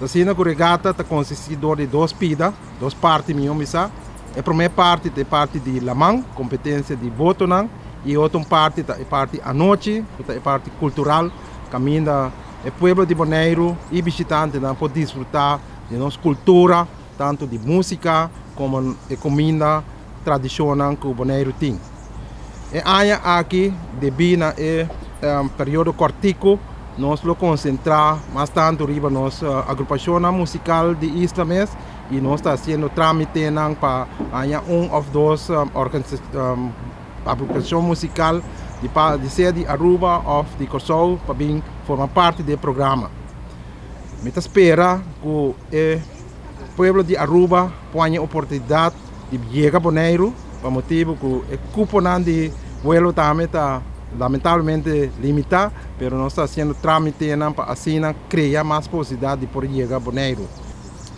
Asina ku regata ta konsistí dor di dos pida, dos parti mihó bisá. E promé parti ta e parti di laman, kompetensia di botonan, i e otro parti ta e parti anochi, ku ta e parti kultural, kaminda e pueblo di Boneiru i bishitantenan por disfrutá di nos kultura, tantu di músika komo e kuminda tradishonnan ku Boneiru tin. E aña aki, debí na e periodo kòrtiku, nos lo konsentrá mas tantu riba nos agrupashonnan musikal di isla mes i nos ta hasiendo trámitenan pa haña un òf dos agrupashon musikal di sea di Aruba òf di Kòrsou pa bin forma parti di e programa. Mi ta spera ku e pueblo di Aruba por haña e oportunidat di yega Boneiru pa motibu ku e kuponan di vuelo tambe ta lamentablemente limitá, pero nos ta hasiendo trámitenan pa asina krea mas posibilidat di por yega Boneiru.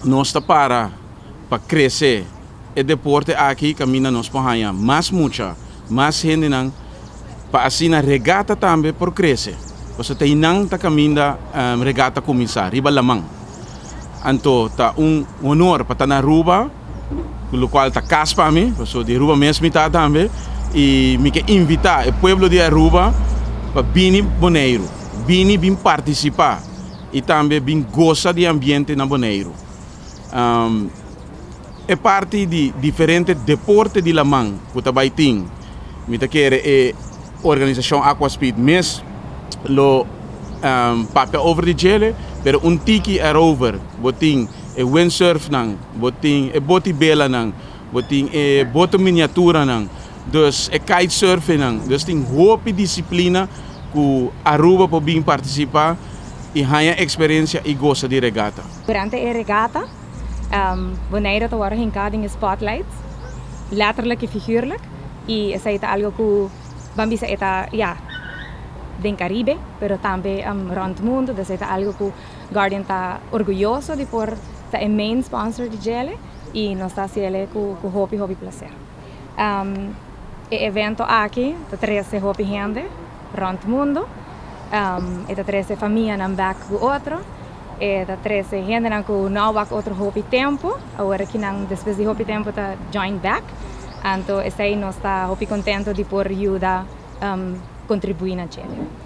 Nos ta para pa krese e deporte aki kaminda nos por haña mas mucha, mas hendenan pa asina regata tambe por krese. Pasobra ta einan ta kaminda regata kuminsá, riba laman. Anto ta un honor pa ta na Aruba, lokual ta kas pa mi, pasobra di Aruba mes mi ta tambe, i mi ke invitá e pueblo di Aruba pa bini Boneiru, bini bin partisipá i tambe bin gosa di e ambiente na Boneiru. E parti di diferente deporte di laman ku ta bai tin, mi ta kere e organisashon Aquaspeed mes lo papia over di djele, pero un tiki erover, bo tin e windsurfnan, bo tin e boti belanan, bo tin e boto miniaturanan, dus e kitesurfingnan, dus tin hopi disiplina ku Aruba por bin partisipa i haña eksperensia i gosa di regata. Durante e regata, Bonaire ta wòrdu hinká den e spotlight, letterlijk i figuurlijk, i esei ta algu ku ban bisa e ta, ya, den Karibe, pero tambe rònt mundu, dus e ta algu ku Guardian ta orguyoso di por ta e main sponsor di djele i nos ta hasiele ku hopi hopi plaser. E evento aki ta trese hopi hende rònt mundu, e ta trese famianan bèk ku otro, e ta trese hendenan ku no a wak otro hopi tempu, awor aki nan despues di hopi tempu ta join bèk, anto esei nos ta hopi kontentu di por yuda kontribuí na djele.